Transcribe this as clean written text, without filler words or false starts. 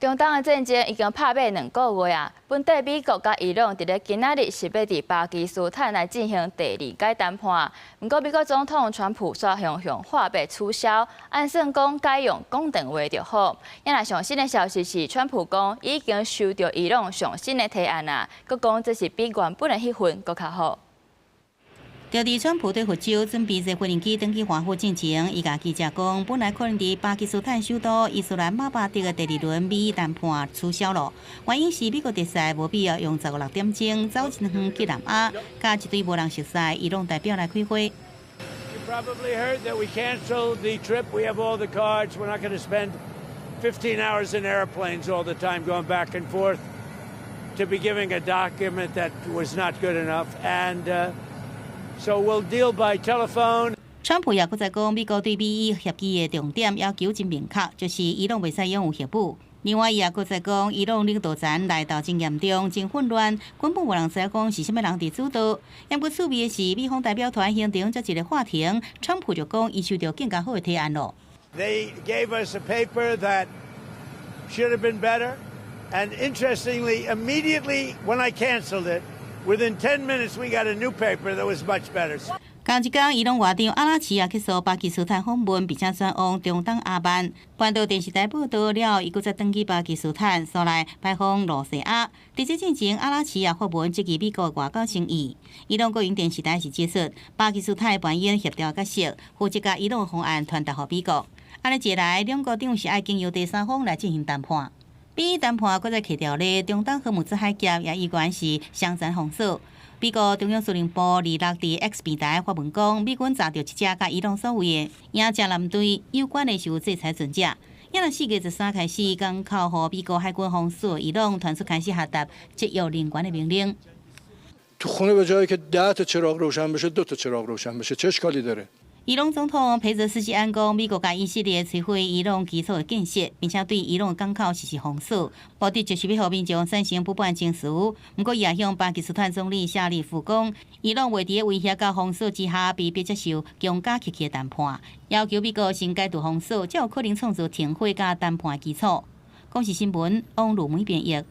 中東的戰爭已經拍欲2個月啊！本底美國佮伊朗佇咧今仔日是欲佇巴基斯坦來進行第二階談判。毋過美國總統川普煞雄雄話欲取消，按算講改用講電話就好。啊若上新的消息是，川普講已經收著伊朗上新的提案啊，閣講這是比原本的彼份閣較好。就佇川普對佛州準備坐飛行機轉去華府進前，伊共記者講，本來可能佇巴基斯坦首都伊斯蘭馬巴德的第二輪美伊談判取消了，原因是美國特使無必要用十五六點鐘走真遠去南亞，佮一堆無人熟似伊朗代表來開會。 You probably heard that we canceled the trip. We have all the cards. We're not going to spend 15 hours in airplanes all the time going back and forth to be giving a document that was not good enough. And so we'll deal by telephone. 川普也閣再講，美國對美伊協議的重點要求真明確，就是伊朗袂使擁有核武。另外，伊也閣再講，伊朗領導層內鬥真嚴重、真混亂，根本無人知影講是啥物人佇主導。毋過趣味的是，美方代表團行程才一个喊停，川普就講伊收著更加好的提案囉。 They gave us a paper that should have been better, and interestingly, immediately when I canceled it, within 10 minutes we got a new paper that was much better. 仝一工，伊朗外長阿拉齊也接受巴基斯坦訪問，並且轉往中東阿曼。半島電視台報導了後，伊閣再轉去巴基斯坦，紲來拜訪露西亞。佇這進前，阿拉齊也發文質疑美國外交誠意。伊朗國營電視台是指出，巴基斯坦的扮演協調角色，負責共伊朗方案傳達予美國。按呢一來，兩國等於是愛經由第三方來進行談判。美伊談判閣再卡佇咧中東荷姆茲海峽，也依然是雙層封鎖。美國中央司令部二六佇 X 平台發文講，美軍查著一隻佮伊朗所謂的影子艦隊有關的受制裁船隻。也4月13開始，港口予美國海軍封鎖，伊朗傳出開始下達節約能源的命令。 تو خونه به جایی که 10 تا چراغ روشن بشه دو تا چراغ روشن بشه چه اشکالی داره؟ 伊朗總統佩澤斯基安講，美國佮以色列摧毀伊朗基礎的建設，並且對伊朗港口實施封鎖，目的就是欲予民眾產生不滿情緒。毋過，伊也向巴基斯坦總理夏立夫講，伊朗袂佇威脅佮封鎖之下被迫接受強加客氣的談判，要求美國先解除封鎖，才有可能創造停火佮談判的基礎。公視新聞，王魯梅編譯。